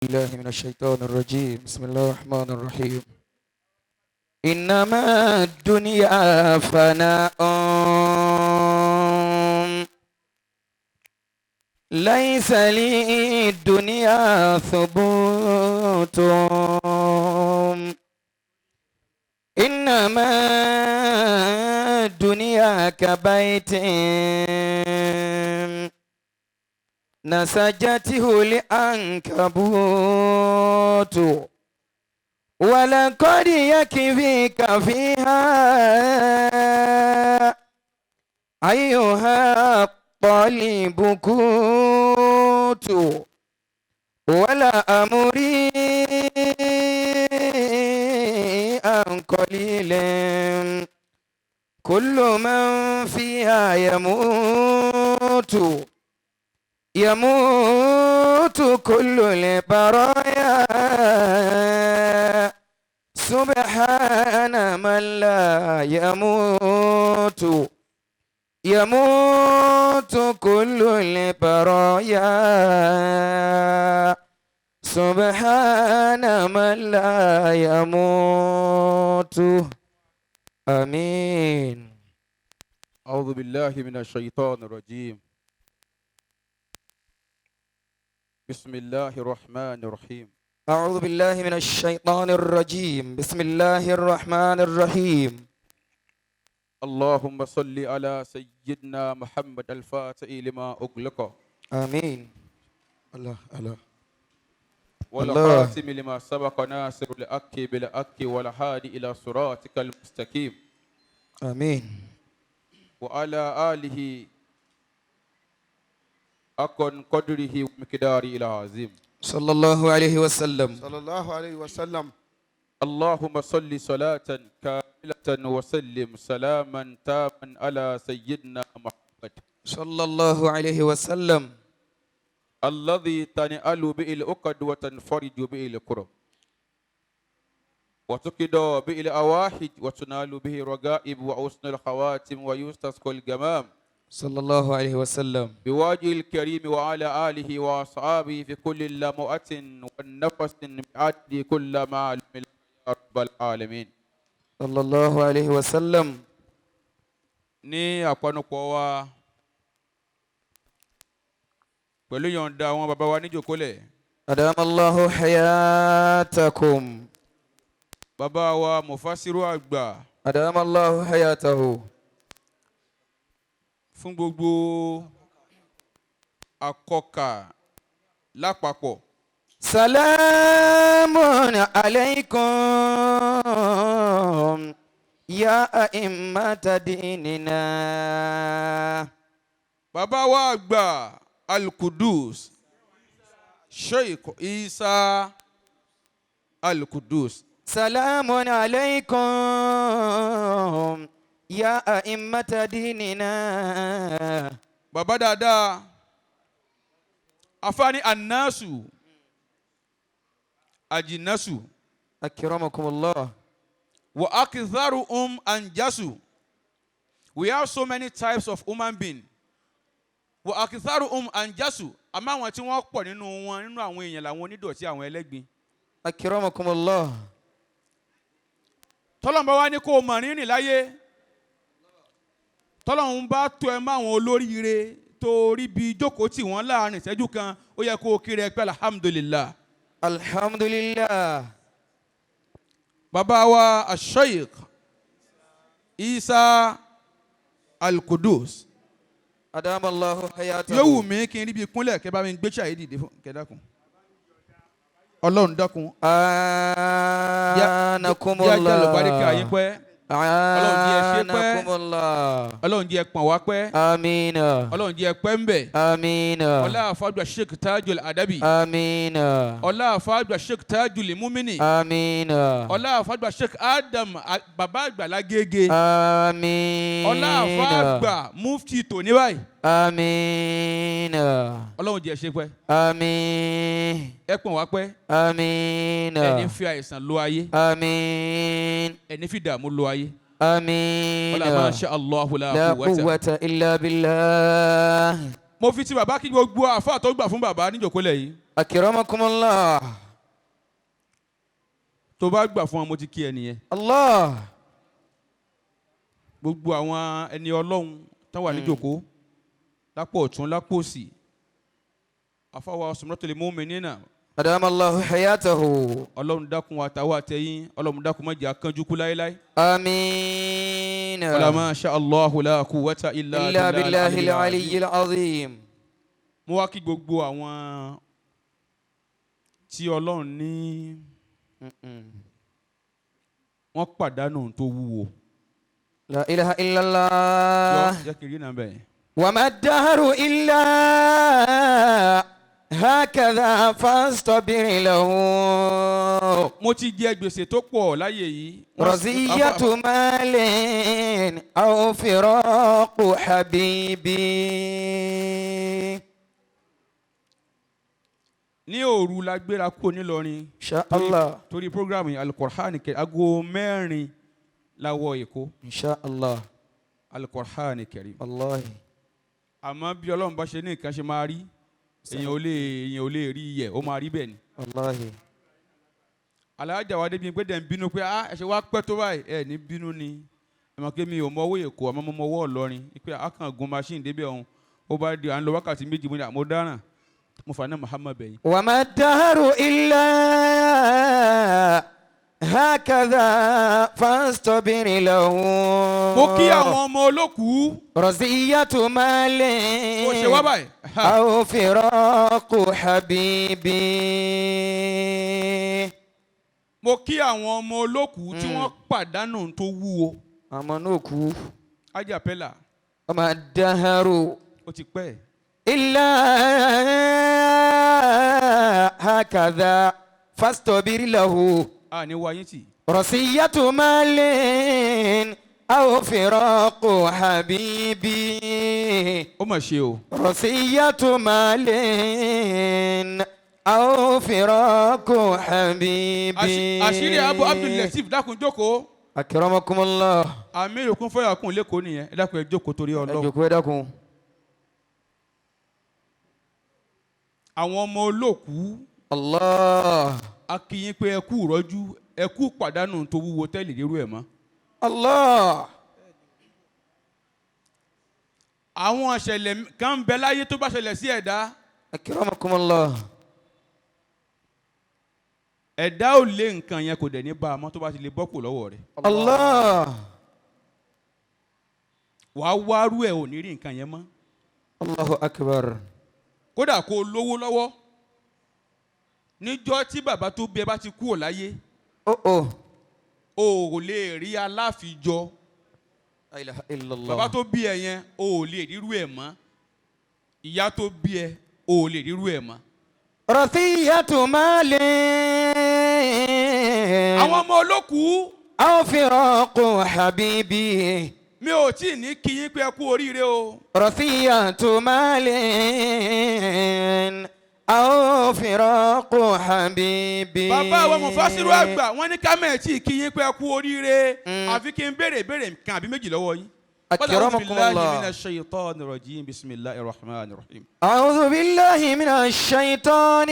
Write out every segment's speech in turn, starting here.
بالله من الشيطان الرجيم. بسم الله الرحمن الرحيم. إنما الدنيا فناء، ليس للدنيا ثبوت. إنما الدنيا كبيت نسجته العنكبوت، ولقد يكفيك فيها أيها الطالب قوت. ولا أمري أن قليل، كل من فيها يموت، يموت كل البرايا، سبحان من لا يموت. يموت كل البرايا، سبحان من لا يموت. آمين. أعوذ بالله من الشيطان الرجيم. بسم الله الرحمن الرحيم. أعوذ بالله من الشيطان الرجيم. بسم الله الرحمن الرحيم. اللهم صل على سيدنا محمد الفاتح لما أغلق، آمين. الله الله. والخاتم لما سبق، ناصر الحق بالحق، والهادي إلى صراطك المستقيم، آمين. وعلى آله أكن قدره ومقداره العظيم. صلى الله عليه وسلم. صلى الله عليه وسلم. اللهم صل صلاة كاملة وسلم سلاما تاما على سيدنا محمد صلى الله عليه وسلم. الذي تنأل به العقد وتنفرج به الكرب وتقضى به الأواحج وتنال به الرغائب وحسن الخواتم ويستسقى الغمام، صلى الله عليه وسلم. بوجه الكريم، وعلى آله وأصحابه في كل لمؤة والنفس بعدد كل معلوم يا رب العالمين. صلى الله عليه وسلم. Ní àpanupọ̀ wa pẹ̀lú yọ̀ǹda àwọn bàbá wa níjòkólẹ̀, أدام الله حياتكم. Bàbá wa mufasiru àgbà أدام الله حياته. Fún gbogbo akọkà lápapọ̀. سلام عليكم يا أئمة ديننا. Bàbá wa àgbà Alkudus, Sheikh Isa Alkudus. سلام عليكم يا أئمة ديننا. Bàbá dáadáa, afáàní الناس أجناس أكرمكم الله. وأكثرهم أنجاس. We have so many types of human being. وأكثرهم أنجاس, àmọ́ àwọn tí wọ́n pọ̀ nínú wọn, nínú àwọn èèyàn, làwọn onídọ̀tí, àwọn ẹlẹ́gbin. أكرمكم الله. Tọ́lọ́run bá wá ní kó o mọ̀ rírìn láyé, tọ́lọ́run bá tó ẹ mọ́ àwọn olóríire tó rí bí jókòó tì wọ́n láàrin ìṣẹ́jú kan, ó yẹ kó o kiri ẹ pé alhamdulillah. الحمد لله. Bàbá wa Asheikh Isa Al-Qudus, أدام الله حياته. Yóò wù mí kí n rí bí kúnlẹ̀ kẹ́ bá mi gbé ṣàyè dìde fún kẹ́ dákun, Ọlọ́run dákun. أعانكم Jẹ́ ajá lùbáríkà yín الله. pẹ́. Ọlọ́run jẹ́ ẹ ṣe pẹ́. أعانكم الله. Ọlọ́run jẹ́ ẹ pọ̀n wá pẹ́. آمين. Ọlọ́run jẹ́ ẹ pẹ́ ń bẹ̀. آمين. Ọlá àfáàgbà Sheikh Tajul Adabi, آمين. Ọlá àfáàgbà Sheikh Tajul Mumini, آمين. ọlá àfáàgbà Sheikh Adam bàbá àgbàlá gègé, آمين. Ọlá àfáàgbà mufti tòní báyìí. آمين. Ọlọ́run jẹ́ ẹ ṣe pẹ́. آمين. Ẹ pọ̀n wá pẹ́. آمين. Ẹni fi àìsàn lo ayé, آمين. ẹni fi dààmú lo ayé. آمين. Ọlá ما شاء الله لا لا قوة قوة إلا بالله. Mo fi ti bàbá kí gbogbo àfáà tó gbà fún bàbá níjòkólẹ̀ yìí. أكرمكم الله. Tó bá gbà fún wọn, mo ti kí ẹ nìyẹn. الله. Gbogbo àwọn ẹni Ọlọ́run tán wà níjòkó lápò ọ̀tún, lápò òsì, afáwa Sumratul Mu'minina. أدام الله حياته. Ọlọ́run dákun, àtàwọn àtẹ̀yìn, Ọlọ́run dákun, má jẹ́ a kánjú kú láéláé. آمين. Wala ma sha Allahu la quwwata illa إلا بالله billahi العلي العظيم. Mo wá kí gbogbo àwọn tí Ọlọ́run ní wọ́n pàdánù tó wúwo. لا إله إلا الله. Jọ jẹ́ kí n rí náà bẹ́ẹ̀. وما الدهر إلا هكذا فاصطبر له. Mo ti jẹ gbèsè tó pọ̀ láyé yìí. رزية مال أو فراق حبيبي. Ní òru la gbéra kúrò nílọrin. إن شاء الله. Torí program yìí, Alukur'an kẹ, aago 4 la wọ Èkó. إن شاء الله. Alukur'an Karim. والله. Àmọ́ bí Ọlọ́run bá ṣe ní nǹkan ṣe máa rí, èèyàn ò lè rí iyẹ̀, ó máa rí bẹ́ẹ̀ ni. والله. Alájà wa débi pé dẹ̀ ń bínú pé, ah, ẹ ṣe wá pẹ́ tó báyìí. Ẹ ní bínú ni, ẹ mọ̀ pé mi ò mọ owó Èkó, àmọ́ mo mọ owó Ìlọrin, pé a kàn gun machine débẹ̀ ọ̀hún, ó bá di à ń lọ wákàtí 2, mo ní àmọ́ dáràn, mo fà ní Muhammad bẹ̀yìn. وما الدهر إلا هكذا فاصطبر له. Mo kí àwọn ọmọ olókùú. رزية مال Mo ṣe wá báyìí. أو فراق حبيبي. Mo kí àwọn ọmọ olókùú tí wọ́n pàdánù tó wúwo. Àmọ́ náà kú. Ájà pẹ́là. وما الدهر Ó ti pẹ́. إلا هكذا فاصطبر له. A ní wáyé tì. رصية مال أو فراق حبيبي. Ó mà ṣe o. رصية مال أو فراق حبيبي. Àṣírí Abu Abdul Lateef, dákun jókòó. أكرمكم الله. Àmì ìròkún fọyà kún lẹ́kọ̀ọ́ nìyẹn. Ẹ dákun, ẹ jókòó torí Ọlọ́run. Ẹ jókòó, ẹ dákun. Àwọn ọmọ olókùú, الله. A kí yín pé ẹ kú ìrọ́jú, ẹ kú pàdánù tó wúwo tẹ́lẹ̀ rírú ẹ̀ mọ́. الله. Àwọn ìṣẹ̀lẹ̀ kan ń bẹ láyé, tó bá ṣẹlẹ̀ sí ẹ̀dá, أكرمكم الله. ẹ̀dá ò lé nǹkan yẹn, kò dẹ̀ ní bá a mọ́ tó bá ti lè bọ́ kù lọ́wọ́ rẹ̀. الله. Wàá wárú ẹ̀, ò ní rí nǹkan yẹn mọ́. الله أكبر. Kódà kó o lówó lọ́wọ́, níjọ́ tí bàbá tó bí ẹ bá ti kúrò láyé, أوه أوه. o ò lè rí aláfijọ. لا إله إلا الله. Bàbá tó bí ẹ yẹn, o ò lè rírú ẹ̀ mọ́. Ìyá tó bí ẹ, o ò lè rírú ẹ̀ mọ́. رثية مال Àwọn ọmọ olókùú, أو فراق حبيبي. mi ò tí ì ní kí yín pé ẹ kú oríire o. رثية مال أو فراق حبيبي. Bàbá wa mufasiru àgbà, wọ́n ní ká mẹ́ẹ̀ tí kí yín pé ẹ kú oríire, àfi kí n béèrè béèrè nǹkan àbí méjì lọ́wọ́ yín. أكرمكم بالله الله. من الشيطان الرجيم، بسم الله الرحمن الرحيم. أعوذ بالله من الشيطان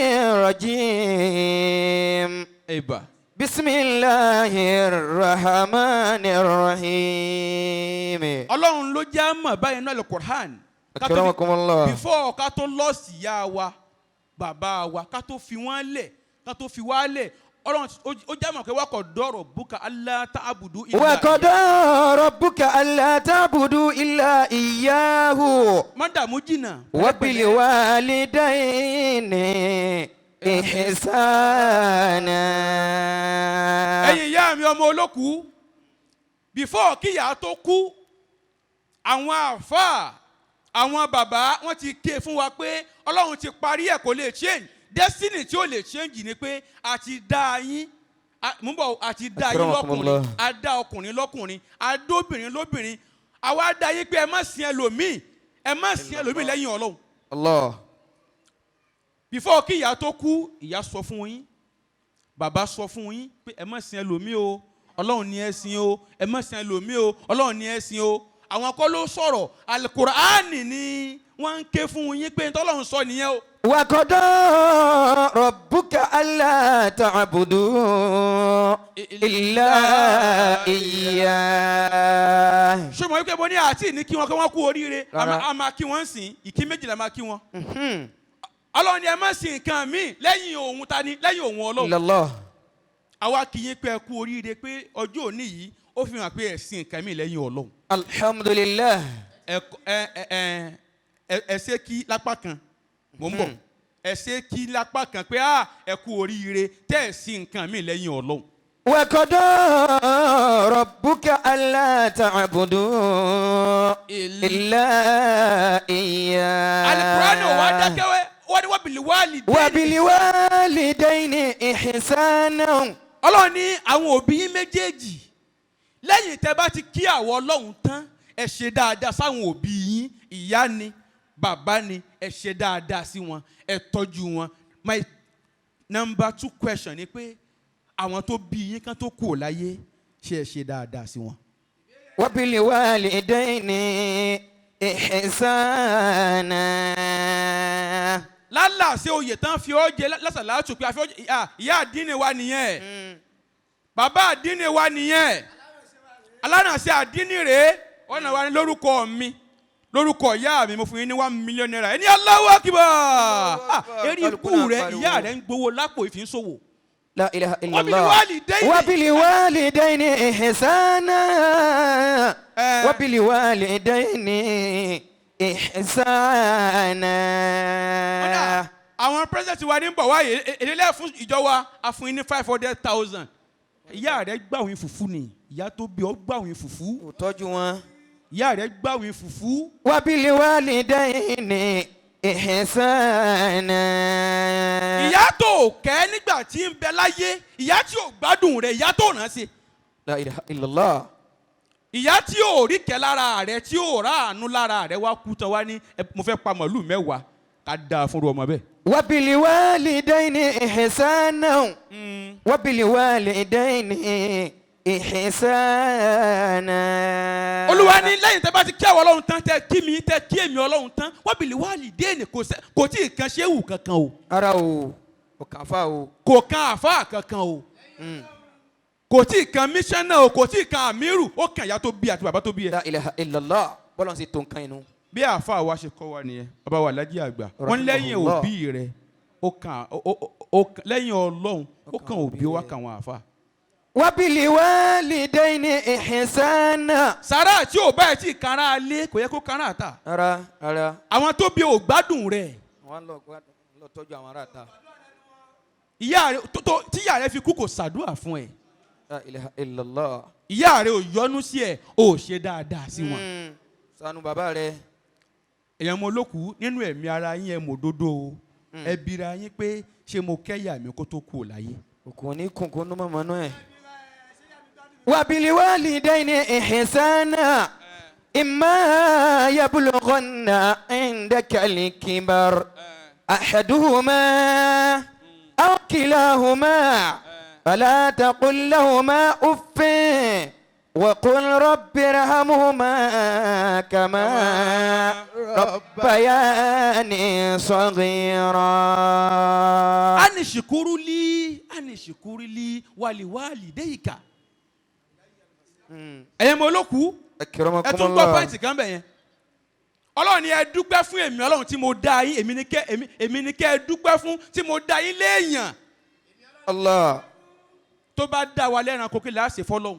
الرجيم. Ẹ̀bà. بسم الله الرحمن الرحيم. Ọlọ́run ló já mọ̀ báyìí náà Al-Qur'an. أكرمكم الله. Before ká tó lọ́ọ̀sì ìyá wa, bàbá wa, ká tó fi wọ́n lẹ̀, ká tó fi wá lẹ̀, Ọlọ́run ó já mọ̀ pé وقضى ربك ألا تعبدوا إلا وقضى ربك ألا تعبدوا إلا إياه Má dààmú jìnnà. وبالوالدين إحسانا. Ẹ̀yin ìyá mi, ọmọ olókùú, before kíyà tó kú, àwọn àáfàá, àwọn bàbá, wọ́n ti ké fún wa pé Ọlọ́run ti parí ẹ̀, kò lè change. Destiny tí ó lè change ni pé a ti dá yín, mú bọ̀, a ti dá yín lọ́kùnrin, Akramakumullah. a dá ọkùnrin lọ́kùnrin, a dóbìnrin lóbìnrin. Àwa dá yín pé ẹ má sin ẹlòmíì, ẹ má sin ẹlòmíì lẹ́yìn Ọlọ́run. Allah. Before kí ìyá tó kú, ìyá sọ fún yín, bàbá sọ fún yín pé ẹ má sin ẹlòmíì o, Ọlọ́run ni ẹ sìn o. Ẹ má sin ẹlòmíì o, Ọlọ́run ni ẹ sìn o. Àwọn kọ́ ló sọ̀rọ̀. Alukur'ani ni wọ́n ń ké fún yín pé ntọ́lọ́run sọ nìyẹn o. وقضى ربك ألا تعبدوا إلا إياه. Ṣé mo wí pé mo ní àti ní kí wọn kí wọn kú oríire? Rárá. A máa kí wọn sìn ìkí méjìlá, máa kí wọn. Ọlọ́run ni ẹ má sìn nǹkan míì lẹ́yìn òun. Ta ni lẹ́yìn òun? Ọlọ́run. إلا الله. Àwa kì í pé ẹ kú oríire pé ọjọ́ òní yìí ó fi hàn pé ẹ sìn nǹkan míì lẹ́yìn Ọlọ́run. الحمد لله. Ẹ ẹ ẹ ẹ ẹ ṣe kí lápá kan, mò ń bọ̀. Ẹ ṣe kí lápá kan pé a ẹ kú oríire tẹ́ ẹ sìn nǹkan míì lẹ́yìn Ọlọ́run. وقضى ربك ألا تعبدوا إلا إياه. Alukurani ò wá dákẹ́wẹ́, wọ́n ní وبالوالدين. وبالوالدين إحسانا. Ọlọ́run ní àwọn òbí yín méjèèjì, lẹ́yìn tẹ́ bá ti kí àwọ̀ Ọlọ́run tán, ẹ ṣe dáadáa sáwọn òbí yín. Ìyá ni, bàbá ni, ẹ ṣe dáadáa sí wọn, ẹ tọ́jú wọn. My number two question ni pé àwọn tó bí yín kan tó kù láyé, ṣe ẹ ṣe dáadáa sí wọn? وبالوالدين إحسانا. Lálàsẹ oyè tán fi ọ́ jẹ lásàlátù pé àfi ọ́ jẹ ìyá àdínní wa nìyẹn, bàbá àdínní wa nìyẹn, alánàṣẹ àdínní rèé. Wọ́n náà wá ní lórúkọ mi, lórúkọ ìyá mi, mo fún yín ní ₦1 million. Ẹni Allahu Akbar. Ah, eré ikú rẹ, ìyá rẹ ń gbowó lápò ìfínsòwò. لا إله إلا الله. وبالوالدين. وبالوالدين إحسانا. Eh. وبالوالدين إحسانا. Kódà, àwọn president wa ní bọ̀ wáyé èlé fún ìjọ wa, a fún yín ní 500,000. Ìyá rẹ gbàwìn fùfú ni, ìyá tó bí ọ gbàwìn fùfú. Kò tọ́jú wọn. Ìyá rẹ gbàwìn fùfú. وبالوالدين إحسانا. Ìyá tó kẹ́ nígbà tí ń bẹ láyé, ìyá tí ò gbádùn rẹ, ìyá tó ràn án sí, لا إله إلا الله. Ìyá tí ò rí kẹ́ lára rẹ, tí ò ráàánú lára rẹ, wá kú tán, wá ní mo fẹ́ pa màálù 10 ká dáa fún ọmọ bẹ́ẹ̀. وبالوالدين إحسانا. وبالوالدين إحسانا. Olúwa ní lẹ́yìn tẹ́ bá ti kí àwọn Ọlọ́run tán, tẹ́ kí mi, tẹ́ kí èmi Ọlọ́run tán, وبالوالدين, kò tí ì kan ṣéwù kankan o. Ara o, kò kàn fà o. Kò kan àfáà kankan o, kò tí ì kan mísánná o, kò tí ì kan àmírù. Ó kàn ìyá tó bí àti bàbá tó bí ẹ. لا إله إلا الله. Bọ́lá ń ṣe tó nǹkan inú. Bí àáfàá wa ṣe kọ́ wa nìyẹn, bàbá wa Lájí Àgbà, wọ́n ní lẹ́yìn رحمه الله. òbí rẹ̀, ó kàn ó kàn lẹ́yìn Ọlọ́run, ó kàn òbí, ó wá kàn àwọn àáfàá. وبالوالدين إحسانا. Sàrà tí ò báyìí tí kára lé, kò yẹ kó kára àtà. Ara ara. Àwọn tó bí ò gbádùn rẹ̀. Wọ́n lọ lọ tọ́jú àwọn ará ta. Ìyá rẹ̀ tó tí ìyá rẹ̀ fi kú, kò ṣàdúrà fún ẹ. لا إله إلا الله. Ìyá rẹ̀ ò yọ́nú sí ẹ, ò ṣe dáadáa sí wọn. Ṣàánú bàbá rẹ̀. Èèyàn ọmọ olókùú, nínú ẹ̀mí ara yín, ẹ mọ̀ òdodo o. Ẹ bira yín pé ṣé mo kẹ́yà mi kó tó kú ò láyé? Òkun ní kùnkùn ní mọ̀mọ́ náà ẹ̀. وبالوالدين إحسانا إما يبلغن عندك الكبر أحدهما أو كلاهما فلا تقل لهما أف وقل رب ارحمهما كما ربياني صغيرا. أن اشكر لي أن اشكر لي ولوالديك. Ẹ̀yin ọmọ olókùú, ẹ أكرمكم tún gbọ́ الله. Point kan bẹ̀ yẹn. Ọlọ́run ni ẹ dúpẹ́ fún èmi Ọlọ́run tí mo dá yín. Èmi ni kẹ́ ẹ dúpẹ́ fún tí mo dá yín léèyàn. الله. Tó bá dá wa lẹ́ranko, kí là á ṣe fọ́lọ́hun?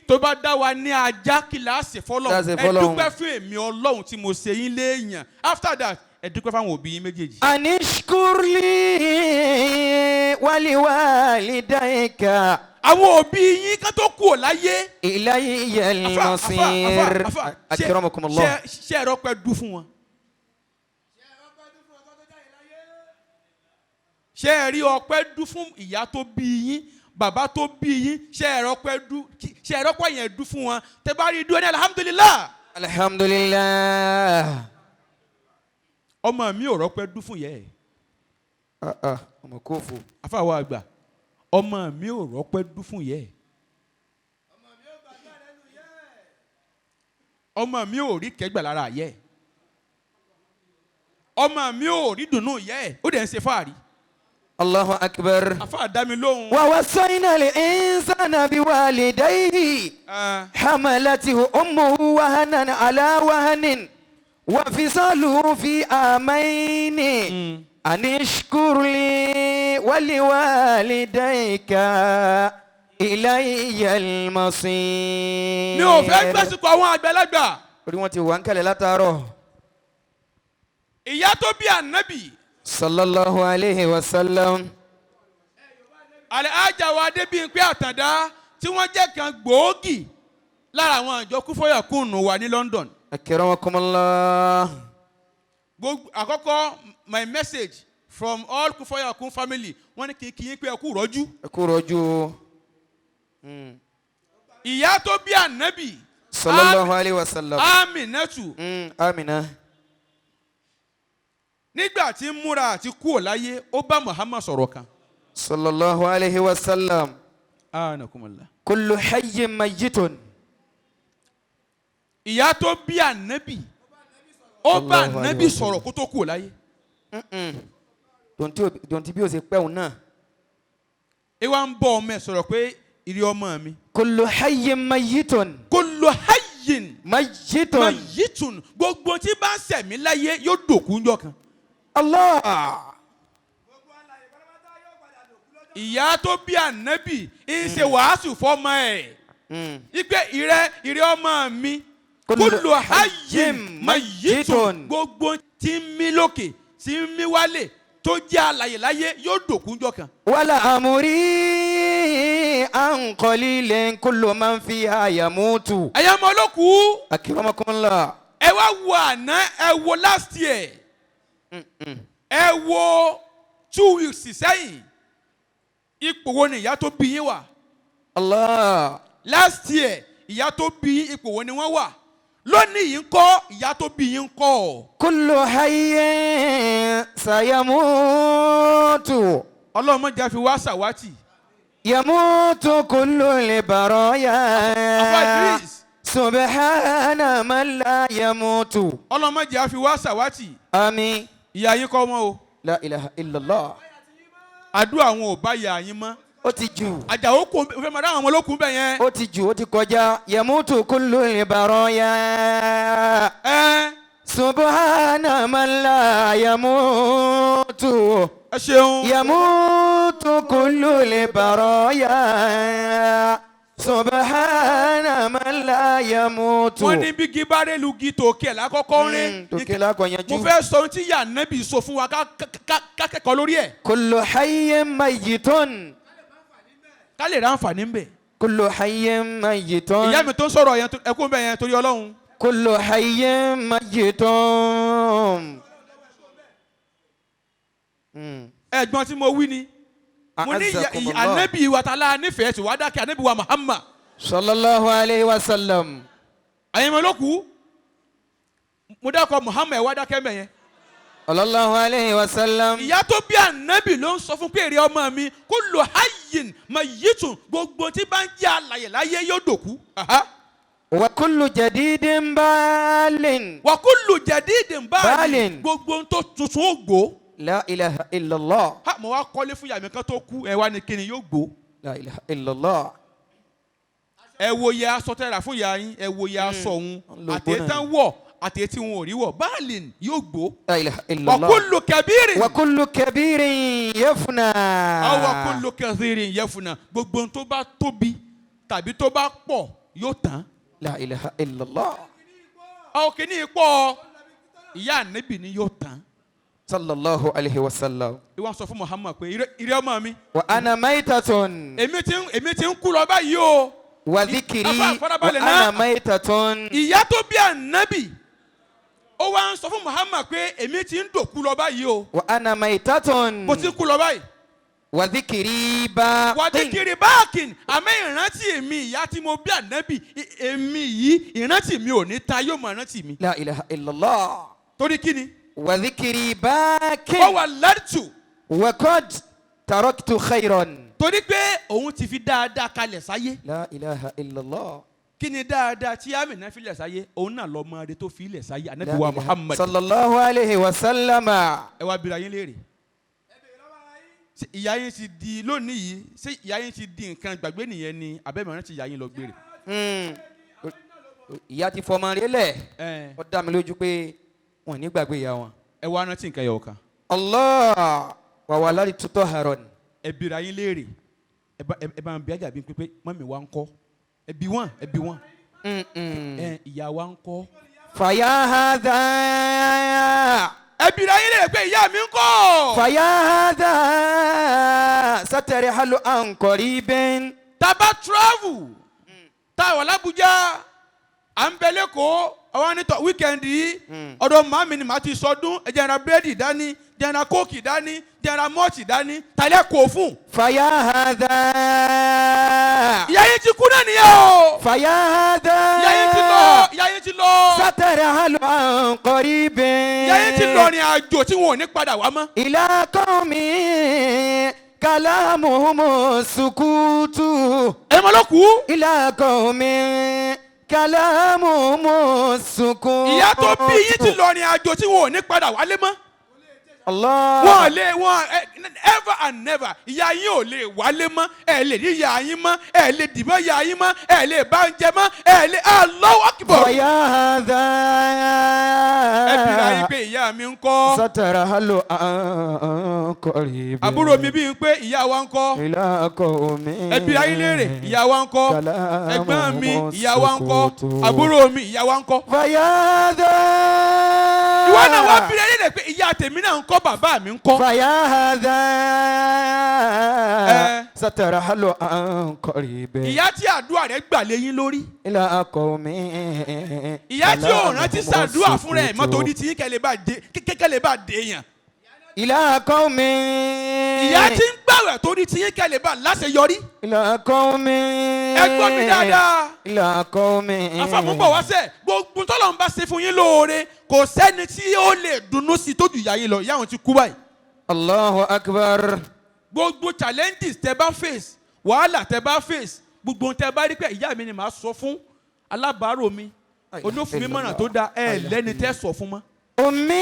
Tó bá dá wa ní ajá, kí là á ṣe Là á fọ́lọ́hun? ṣe Ẹ fọ́lọ́hun. dúpẹ́ fún èmi Ọlọ́run tí mo ṣe yín léèyàn. After that, ẹ dúpẹ́ fáwọn òbí yín méjèèjì. أن اشكر لي ولوالديك Àwọn òbí yín kan tó kú ò láyé. إلي Afa, afa, المصير. afa, afa, أكرمكم الله. Ṣé ẹ̀rọ pẹ́ dú fún wọn? Ṣé ẹ rí ọpẹ́ dú fún ìyá tó bí yín, bàbá tó bí yín? Ṣé ẹ̀rọ pẹ́ dú? Ṣé ẹ̀rọ pẹ́ yẹn dú fún wọn? Tẹ bá rí dúró ní الحمد لله. الحمد لله. Ọmọ mi ò rọpẹ́ dú fún yẹ ẹ̀. Ah, ah, ọmọ kófò. Afáwọ̀ àgbà, ọmọ mi ò rọpẹ́ dú fún yẹ ẹ̀. Ọmọ mi ò rí kẹgbà lára yẹ, ọmọ mi ò rí dùnú yẹ ẹ, ó dẹ̀ ń ṣe fáàrí. Allahu akbar. Àfa dá mi lóhùn. ووصينا الإنسان بوالديه حملته أمه وهنا على وهن وفصاله في عامين أن اشكر لي ولوالديك إلي المصير. Mi ò fẹ́ gbàsìkò àwọn àgbàlagbà. Orí wọn ti wà ń kalẹ̀ látàárọ̀. Ìyá tó bí ànábì, Sallallahu alayhi wa sallam. Alhaja wa Adébímpé Àtàndá, tí wọ́n jẹ́ kan gbòógì lára àwọn àjọ kúfọ́yàkùnù wa ní London. Akramakumullah. Gbogbo àkọ́kọ́, my message from all kúfọ́yàkùn family, wọ́n ní kí n kí yín pé ẹ kú rọ́jú. Ẹ kú rọ́jú. Ìyá tó bí ànábì, Sallallahu alayhi wa sallam. Aminatu, Amina. Nígbà tí ń múra àti kúò láyé, ó bá Muhammad sọ̀rọ̀ kan. Sallallahu alayhi wa sallam. Anakumala. Kullu hayyin mayyitun. Ìyá tó bí ànábì, ó bá Sallallahu alayhi ànábì wa sallam. sọ̀rọ̀ kó tó kúò láyé. Tonti bí o ṣe pẹ́ òun náà. Ìwà ń bọ̀ ọmọ ẹ̀ sọ̀rọ̀ pé, ìrì ọmọ mi. Kullu hayyin mayyitun. Kullu hayyin Mayyitun. Mayyitun, gbogbo tí bá ń sẹ̀mí láyé yóò dòkú ńjọ́ kan. Allah. Ìyá tó bí ànábì ń ṣe wàásù fọ́mọ ẹ̀ ipe ìrẹ ọmọ mi, kullu hayyin mayyitun, gbogbo tí ń mí lókè, tí ń mí wálé, tó jẹ́ alàyè láyé, yóò dòkú ńjọ́ kan. Wala amuri an qalilin kullu man fiha yamutu. Ẹ̀yin ọmọ olókùú, Akramakumullah. ẹ wá wo àná, ẹ wo last year, ẹ wo 2 weeks sẹ́yìn, ipò wo ni ìyá tó bí yín wà? Allah. Last year, ìyá tó bí yín, ipò wo ni wọ́n wà? Lónìí yìí ń kọ́, ìyá tó bí yín ń kọ́ ọ. Kullu hayyin sayamutu. Ọlọ́run má jẹ́ fi wá sàwátì. Yamutu kullu libaraya. Afa Idris. Subhana man la yamutu. Ọlọ́run má jẹ́ fi wá sàwátì. Àmín. Ìyá yín kọ́ wọn o. La ilaha illallah. Àdúrà àwọn ò bá ìyá yín mọ́. Ó ti jù. Àjàó kò fẹ́ máa dá àwọn ọmọ olókùn bẹ̀ yẹn. Ó ti jù, ó ti kọjá. Yamutu kullu libaraya. Ẹ Subhana man la yamutu. Ẹ ṣeun. Yamutu kullu libaraya. Subhana man la yamutu. Wọ́n ní bí gíbárẹ́lù gi tòkè lákọ́kọ́ rí. Tòkè lákọ̀ yanjú. Mo fẹ́ sọ ohun tí ìyá nẹ́bì sọ fún wa, ká kẹ́kọ̀ọ́ lórí ẹ̀. Kullu hayyin mayyitun. Ká lè ráǹfààní ń bẹ̀. Kullu hayyin mayyitun. Ìyá mi tó ń sọ̀rọ̀ yẹn, ẹkún bẹ̀ yẹn torí Ọlọ́run. Kullu hayyin mayyitun. Ẹ̀gbọ́n tí mo wí ni, mo ní A'azzakumullah. Ànábì wa ta la nífẹ̀ẹ́ tí wàá dákẹ́, ànábì wa Muhammad. Sallallahu alayhi wa sallam. Àyẹ̀mọ́ ló kú, mo dákọ̀ Muhammad, ẹ̀ wá dákẹ́ mẹ́ yẹn. Sallallahu alayhi wa sallam. Ìyá tó bí ànábì ló ń sọ fún pé, èrè ọmọ mi, kullu hayyin mayyitun, gbogbo tí bá ń jẹ́ alàyè láyé yóò dòkú. Aha. Wa kullu jadidin balin. Wa kullu jadidin baalin. Baalin. Gbogbo ohun tó tuntun ó gbó. La ilaha illallah. Ha, mo wá kọ́lé fún ìyá mi kan tó kú, ẹ wá ní kíni, yóò gbó. La ilaha illallah. Ẹ wo iye aṣọ tẹ́ra fún ìyá yín, ẹ wo iye aṣọ òun Lò àti gbóná. ètò wọ̀ àti ètí wọn ò rí wọ̀, baalin, yóò gbó. La ilaha Wa illallah. kullu kabirin. Wa kullu kabirin yafna. Aw wa kullu kathirin yafna, gbogbo ohun tó bá tóbi tàbí tó bá pọ̀ yóò tán. La ilaha illallah. Àwọn kìíní pọ̀, ìyá ànábì ni yóò tán. Sallallahu alayhi wa sallam. Ìwà sọ fún Muhammad pé, ìrẹ ọmọ mi, Wa ana maitatun. èmi ti ń kú lọ báyìí o. Wa dhikri. Afa, Wa farabalẹ̀ náà. ana maitatun. Ìyá tó bí ànábì, ó wá ń sọ fún Muhammad pé, èmi ti ń dòkú lọ báyìí o. Wa ana maitatun. Mo ti ń kú lọ báyìí. Wa dhikri baqin. Wà á kiri báàkìn, àmọ́ ìrántí èmi, ìyá tí mo bí ànábì, èmi yìí, ìrántí mi ò ní ta, yóò mọ ìrántí mi. La ilaha illallah. Torí kí ni? Wa dhikri baqin. Wọ́n wà lẹ́tù. Wa qad taraktu khayran. Torí pé òun ti fi dáadáa kalẹ̀ sáyé. La ilaha illallah. Kí ni dáadáa tí Amina filẹ̀ sáyé, òun náà lọ́mọ rẹ̀ tó filẹ̀ sáyé, Ànábì wa Muhammad. Sallallahu alayhi wa sallama. Ẹ wá bira yín léèrè. Ṣé ìyá yín ti di lónìí yìí, ṣé ìyá yín ti di nǹkan gbàgbé nìyẹn ni àbẹ́mọ̀ràn ti ìyá yín lọ gbére? Ìyá ti fọmọ rẹ̀ lẹ̀. Ó dá mi lójú pé wọn ò ní gbàgbé ìyá wọn. Ẹ wá rántí nǹkan yọ̀ kan. Allah wa waladi tutahharon. Ẹ bira yín léèrè. Ẹ bá ń bí ajá bí pé mọ́mì wa ń kọ́. Ẹ bí wọ́n, ẹ bí wọ́n. Ẹ ìyá wa ń kọ́. Fàyà hadha. Ẹ bira yín léèrè pé ìyá mi ń kọ́. Fàyà hadha satarhalu an qaribin. Tá bá travel, tá a wà l'Abuja, à ń bẹ l'Ékòó, àwọn anìtọ̀ wíkẹ́ndì yìí, ọ̀dọ̀ màmí ni màá ti sọdún, ẹ jẹ́ n ra búrẹ́dì dání, jẹ́ n ra kóòkì dání, jẹ́ n ra mọ́ọ̀tì dání, tàlẹ́ kò fún. Fàyà hadha. Ìyá yín ti kú náà nìyẹn o. Fàyà hadha. Ìyá yín ti lọ, ìyá yín ti lọ. Satarhalu an qaribin. Ìyá yín ti lọ rìn àjò tí wọn ò ní padà wá mọ́. Ila qaumi kalamuhum sukutu. Ẹ mọ ló kú. Ila qaumi kalamuhum sukutu. Ìyá tó bí yín ti lọ rìn àjò tí wọn ò ní padà wálé mọ́. Allah. Wọ́n lè wọ́n ever and never, ìyá yín ò lè wálé mọ́, ẹ lè rí ìyá yín mọ́, ẹ lè dìbò ìyá yín mọ́, ẹ lè bá ń jẹ mọ́, ẹ lè Allahu Akbar. Fàyà hadha. Ẹ bìrà yín pé ìyá mi ń kọ́. Satarhalu an qaribin. Àbúrò mi bí n pé ìyá wa ń kọ́. Ila qaumi. Ẹ bìrà yín léèrè, ìyá wa ń kọ́. Ẹ̀gbọ́n mi ìyá wa ń kọ́. Àbúrò mi ìyá wa ń kọ́. Fàyà hadha. Ìwọ náà wá bìrà yín léèrè pé ìyá tèmi náà ń kọ́, bàbá mi ń kọ́. Fàyà hadha. Satarhalu an qaribin. Ìyá tí àdúrà rẹ̀ gbà lé yín lórí. Ila qaumi. Ìyá tí ò rántí ṣàdúrà fúnra ẹ̀ mọ́ torí tí kẹ́lẹ́ bá dé yàn. Ila qaumi. Ìyá tí ń gbàwẹ̀ torí tí kẹ́lẹ́ bá láṣeyọrí. Ila qaumi. Ẹ gbọ́ mi dáadáa. Ila qaumi. Àfàmúbọ̀ wá sẹ̀, gbogbo tọ́lọ̀ ń bá ṣe fún yín lóore, kò sẹ́ni tí ó lè dunnú sí tó ju ìyá yín lọ, ìyá wọn ti kú báyìí. Allahu akbar. Gbogbo challenges tẹ bá face, wàhálà tẹ bá face, gbogbo tẹ bá rí pé ìyá mi ni màá sọ fún alábàárò mi, olófin mi mọ̀nà tó dáa, ẹ lẹ́ni tẹ́ sọ fún mọ́. Ummi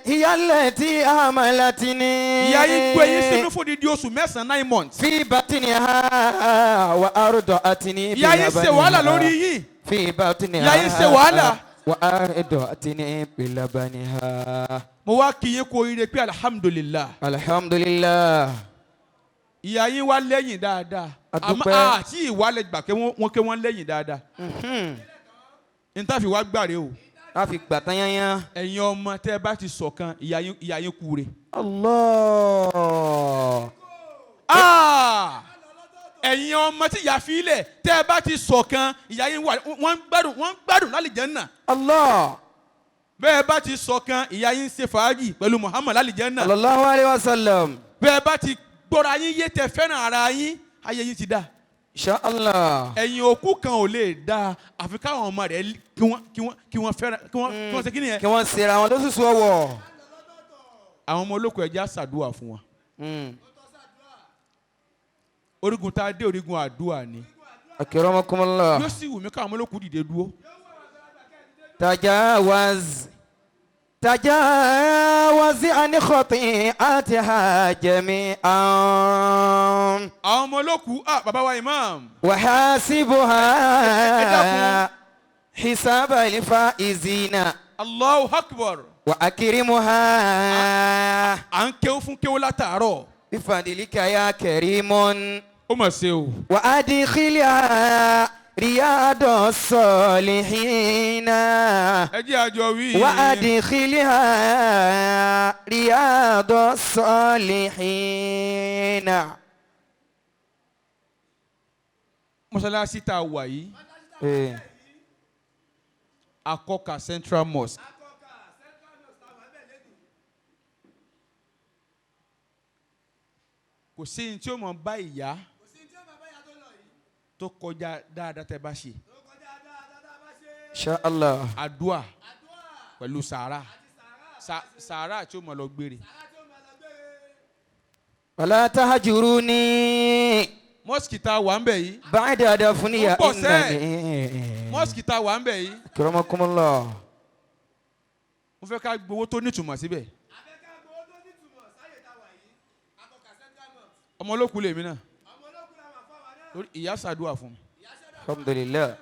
hiya allati hamalatni. Ìyá yín gbé yín sínú fún dídí oṣù mẹ́sàn-án, 9 months. Fi batniha wa arda'atni. Ìyá yín ṣe wàhálà lórí yín. Fi batniha. Ìyá yín ṣe wàhálà. Wa arda'atni bilabaniha. Mo wá kí yín kú oríire pé alhamdulillah. Alhamdulillah. Ìyá yín wá lẹ́yìn dáadáa. Àdúpẹ́. Àmọ́ àti ìwálẹ̀ gbà pé wọ́n ké wọ́n lẹ́yìn dáadáa. N ta fi wá gbàre o. A fi gbà tán yányán. Ẹ̀yin ọmọ tẹ́ ẹ bá ti ṣọ̀kan, ìyá yín kú re. Allah. Ẹ̀yin ọmọ tí ìyá fi lẹ̀ tẹ́ ẹ bá ti ṣọ̀kan, ìyá yín wà, wọ́n ń gbádùn, wọ́n ń gbádùn lálìjánnà. Allah. Bẹ́ẹ̀ bá ti ṣọ̀kan, ìyá yín ń ṣe fàájì pẹ̀lú Muhammad lálìjánnà. Sallallahu alayhi wa sallam. Bẹ́ẹ̀ bá ti gbọ́ra yín yé tẹ́ fẹ́ràn ara yín, ayé yín ti dá. Insha Allah. Ẹ̀yin òkú kan ò lè dá àfi káwọn ọmọ rẹ̀ kí wọ́n fẹ́ràn, kí wọ́n ṣe kí nìyẹn. Kí wọ́n ṣera wọn lóṣooṣù ọwọ́. Àwọn ọmọ olóko ẹja ṣàdúrà fún wa. Orígun tá a dé, orígun àdúrà ni. Akramakumullah. Yóò sì wù mí káwọn ọmọ olóko dìde dúró. Tajawaz. Tajawaz an khati'atiha jami'an. Àwọn ọmọ olóko, bàbá wa imam. Wahasibuha hisaba al-faizina. Allahu akbar. Wa akrimuha. À ń kéwú fún kéwú látàárọ̀. Bifadilika ya karimun. Ó mà ṣe o. Wa adkhilha riyadu salihina. Ẹ jẹ́ àjọ wí. Wa adkhilha riyadu salihina. Mọ́ṣáláṣí tá a wà yìí. Akọka Central Mosque. Kò sí ní tí ó mọ̀ bá ìyá tó kọjá dáadáa tẹ́ bá ṣe. Insha Allah. Àdúà pẹ̀lú sàárà. Sàárà tí ó mọ̀ lọ gbére. Wala tahjuruni. Mọ́sìkì tá a wà ń bẹ̀ yìí. بعد دفنها Ó pọ̀ sẹ́. إنني Mọ́sìkì tá a wà ń bẹ̀ yìí. أكرمكم الله. Mo fẹ́ ká gbowó tó nítumọ̀ síbẹ̀. Ọmọ olókùú lèmi náà. Torí ìyá ṣàdúrà fún mi. الحمد لله.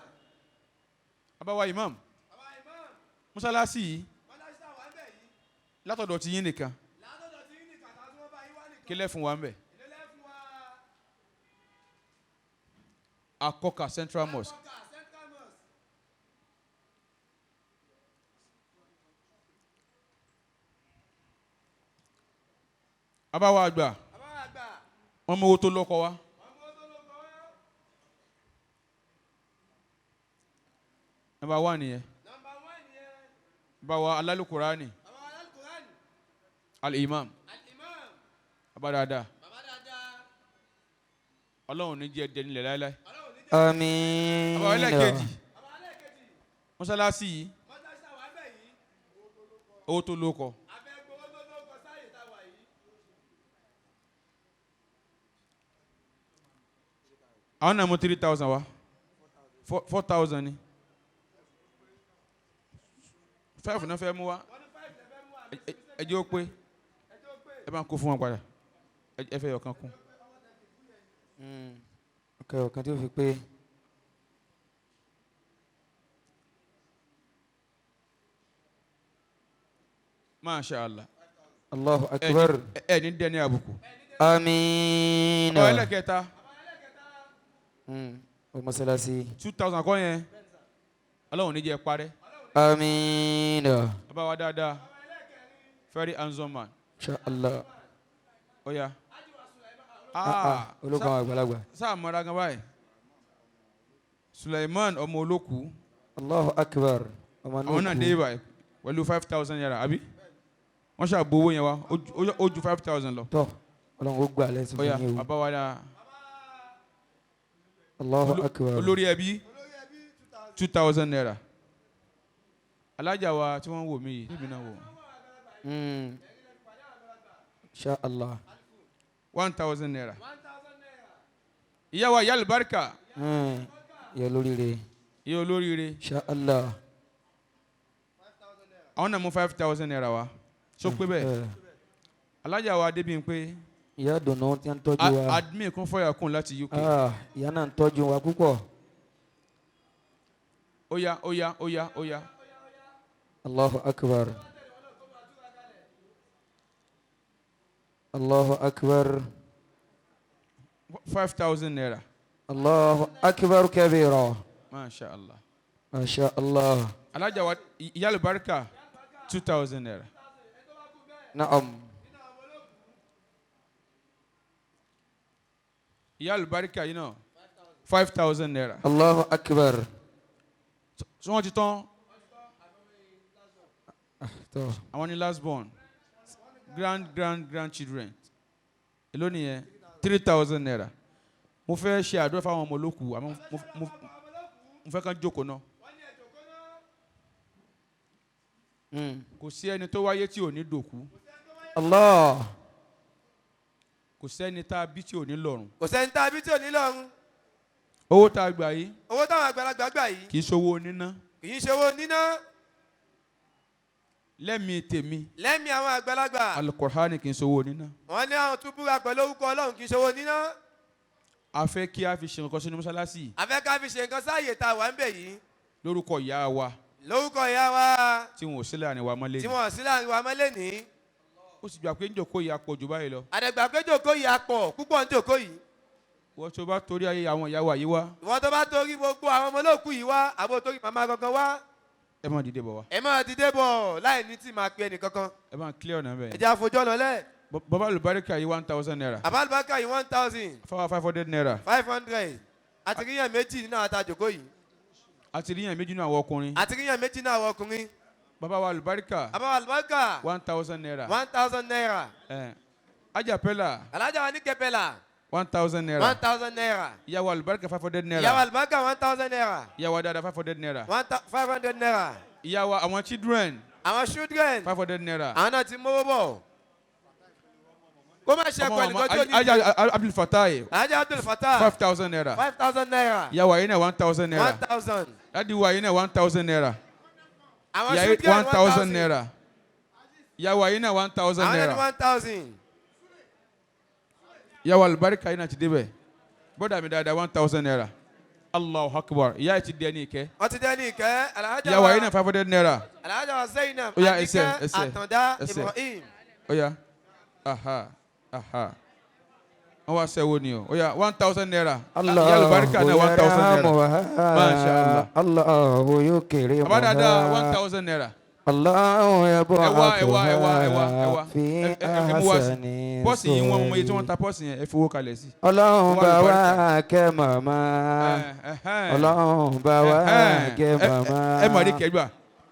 Abawa imam. Mọ́sálásí yìí. Látọ̀dọ̀ ti yín nìkan. Kí lẹ́ fún wa ń bẹ̀? Akọka Central Mosque. Abawa àgbà. Wọ́n mú owó tó lọ́kọ wá. Number one nìyẹn. Abawa alálùkùránì. Al-Imam. Bàbá dáadáa. Ọlọ́run ní jẹ́ dẹni lẹ̀ láéláé. آمين. Bàbá ẹlẹ́kejì. Mọ́sálásí yìí. Owó tó lóko. Àwọn náà mú 3,000 wá. 4,000 ni. 5 náà fẹ́ mú wá. Ẹ jẹ́ ó pé. Ẹ bá ń kó fún wọn padà. Ẹ fẹ́ yọ kan kún. Ok, ọ̀kan tí ó fi pé. Masha Allah. Allahu akbar. Ẹ ní dẹni àbùkù. Àmín. Bàbá ẹlẹ́kẹta. O mọ́sálásí. 2,000 kọ́ yẹn. Ọlọ́run ní jẹ́ parẹ́. Àmín. Bàbá wa dáadáa. Very handsome man. Insha Allah. Ó yá. Ológun àwọn àgbàlagbà. Sáà mọ́ra gan báyìí. Suleiman ọmọ olóku. Allahu akbar. Ọmọ Àwọn náà dé báyìí pẹ̀lú 5,000 naira àbí? Wọ́n ṣàbò owó yẹn wá. Ó ju 5,000 lọ. Tọ́ Ọlọ́run ó gbà lẹ́sìn Ó yá fún yín o. bàbá wa dáa. Allahu akbar. Olórí ẹbí 2,000 naira. Alájà wa tí wọ́n ń wò mí yìí níbi náà wò. Insha Allah. 1,000 naira. Ìyá wa ìyá àlùbáríkà. Ìyá olóríire. Ìyá olóríire. Insha Allah. Àwọn náà mú 5,000 naira wá. Ṣó pé bẹ́ẹ̀? Alájà wa Adébímpé. Ìyá dùnú tí ń tọ́jú wa. Admin kún fọ́yà kún láti UK. Ìyá náà ń tọ́jú wa púpọ̀. Ó yá ó yá ó yá ó yá. Allahu akbar. Allahu akbar. 5,000 naira. Allahu akbar kabira. Masha Allah. Masha Allah. Alájà wa ìyá àlùbáríkà 2,000 naira. Naam. Ìyá àlùbáríkà yìí náà 5,000 naira. Allahu akbar. Ṣé wọ́n ti tán? Àwọn ni last born. Grand grand grandchildren. Èló nìyẹn? 3,000 naira. Mo fẹ́ ṣe àdúrà fáwọn ọmọ olókùú àmọ́ mo fẹ́ kán jókòó náà. Kò sí ẹni tó wáyé tí ò ní dòkú. Allah. Kò sẹ́ni tá a bí tí ò ní lọ́run. Kò sẹ́ni tá a bí tí ò ní lọ́run. Owó tá a gbà yìí. Owó táwọn àgbàlagbà gbà yìí. Kì í ṣowó níná. Kì í ṣowó níná. Lẹ́mìí tèmi. Lẹ́mìí àwọn àgbàlagbà. Al-Qur'ani kì í ṣowó níná. Wọ́n ní àwọn tún búra pẹ̀lú orúkọ Ọlọ́run kì í ṣowó níná. A fẹ́ kí a fi ṣe nǹkan sínú mọ́ṣáláṣí. A fẹ́ ká fi ṣe nǹkan sáàyè tá a wà ń bẹ̀ yìí. Lórúkọ ìyá wa. Lórúkọ ìyá wa. Tí wọn ò sí láàrin wa mọ́ lẹ́ni. Tí wọn ò sí láàrin wa mọ́ lẹ́ni. Ó sì gbà pé ń jòkó yìí apọ̀ jù báyìí lọ. Àdàgbà pé jòkó yìí apọ̀ púpọ̀ ń jòkó yìí. Wọ́n tó bá torí ayé àwọn ìyá wa yìí wá. Ìwọ́n tó bá torí gbogbo àwọn ọmọ olóòkú yìí wá àbò torí màmá gangan wá. Ẹ máa dìde bọ̀ wá. Ẹ máa dìde bọ̀ láì ní tí máa pe ẹnì kankan. Ẹ máa clear ọ̀nà bẹ́ẹ̀. Ẹ jẹ́ àfojú ọ̀nà lẹ̀. Bàbá àlùbáríkà yìí 1,000 naira. Bàbá àlùbáríkà yìí 1,000. Fáwọn 500 naira. 500. Àti ríyàn méjì nínú àwọn àtàjòkó yìí. Àti ríyàn méjì nínú àwọn ọkùnrin. Àti ríyàn méjì nínú àwọn ọkùnrin. Bàbá wa àlùbáríkà. Bàbá wa àlùbáríkà. 1,000 naira. 1,000 naira. Ajapẹ́là. Alájà wa ní kẹpẹ́là. 1,000 naira. 1,000 naira. Ìyàwó àlùbáríkà 500 naira. Ìyàwó àlùbáríkà 1,000 naira. Ìyàwó dada 500 naira. 500 naira. Ìyàwó àwọn children. Àwọn children. 500 naira. Àwọn náà ti mówó bọ̀. Kó má ṣe Ọmọ ẹ̀kọ́ ẹnìkan tí ò ní. Ajá Abdul Fatai, Alhaji Abdul Fatah. ₦5,000. ₦5,000. Ìyàwó ayé náà, ₦1,000. 1,000. Daddy wa yìí náà, ₦1,000. Àwọn Ìyá children, ₦1,000. Ìyàwó ayé náà, 1,000 Àwọn náà ní naira. 1,000. Ìyàwó alibarika yìí náà ti débẹ̀. Bọ́dà mi dáadáa, ₦1,000. Allahu Akbar. Ìyá yìí ti di ẹni ìkẹ́. Wọ́n ti dẹ́ ní ìkẹ́. Alhaja Ìyàwó wa ayé náà, ₦500. Alhaja wa Zainab Ó yá, ẹsẹ̀, Àníkẹ́ ẹsẹ̀, Àtàndá ẹsẹ̀. Ibrahim. Ó yá. Aha. Aha. Wọ́n wá sẹ́wọ́ ni o. Ó yá, ₦1,000. Ìyá alibarika náà, ₦1,000. Masha Allah. الله يكرمها. Bàbá dáadáa, ₦1,000. الله Ẹ wá, ẹ wá, ẹ wá, ẹ wá, ẹ wá. يبعثها في Ẹ ẹ ẹ mú wá sí. أحسن Pọ́ọ̀sì yìí wọ́n mọ iye tí wọ́n صور. ta pọ́ọ̀sì yẹn, ẹ fowó kalẹ̀ sí. Ọlọ́run Wá bá wa àlùbáríkà. kẹ́ màmá. Ọlọ́run bá wa kẹ́ màmá. Ẹ mọ̀ rí kẹgbà,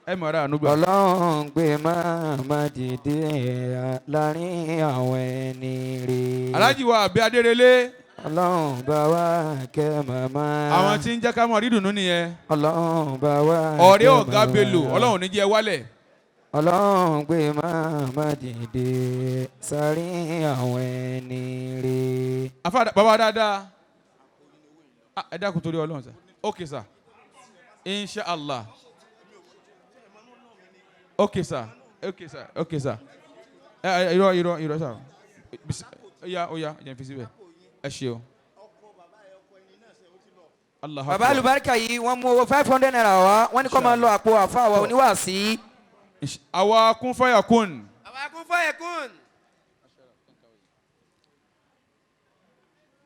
ẹ mọ̀ rà ànú gbà. Ọlọ́run gbé màmá dìde láàrin àwọn ẹni rè. Aláàjì wa àbí Adérelé, Ọlọ́run bá wa kẹ́ màmá. àwọn tí ń jẹ́ ká mọ̀ rí dùnú nìyẹn. Ọlọ́run bá wa Ọ̀rẹ́ kẹ́ ọ̀gá màmá. Bello, Ọlọ́run ní jẹ́ wálẹ̀. Ọlọ́run gbé màmá dìde sáárín àwọn ẹni rè. Afa bàbá dáadáa. Ah, ẹ dákun torí Ọlọ́run sà. Ok sà. Inshallah. Ok sà. Ok sà. Ok sà. Ẹ ẹ irọ́, irọ́, irọ́ sà. Ó yá, ó yá, ẹ jẹ́ n fi síbẹ̀. Ẹ ṣe o. Allah Bàbá alùbáríkà yìí, wọ́n mú owó ₦500 wá, wọ́n ní kó máa lọ àpò àfa wa oníwàásí. Àwa kún fáyà kún. Àwọn akún fáyẹ̀kún.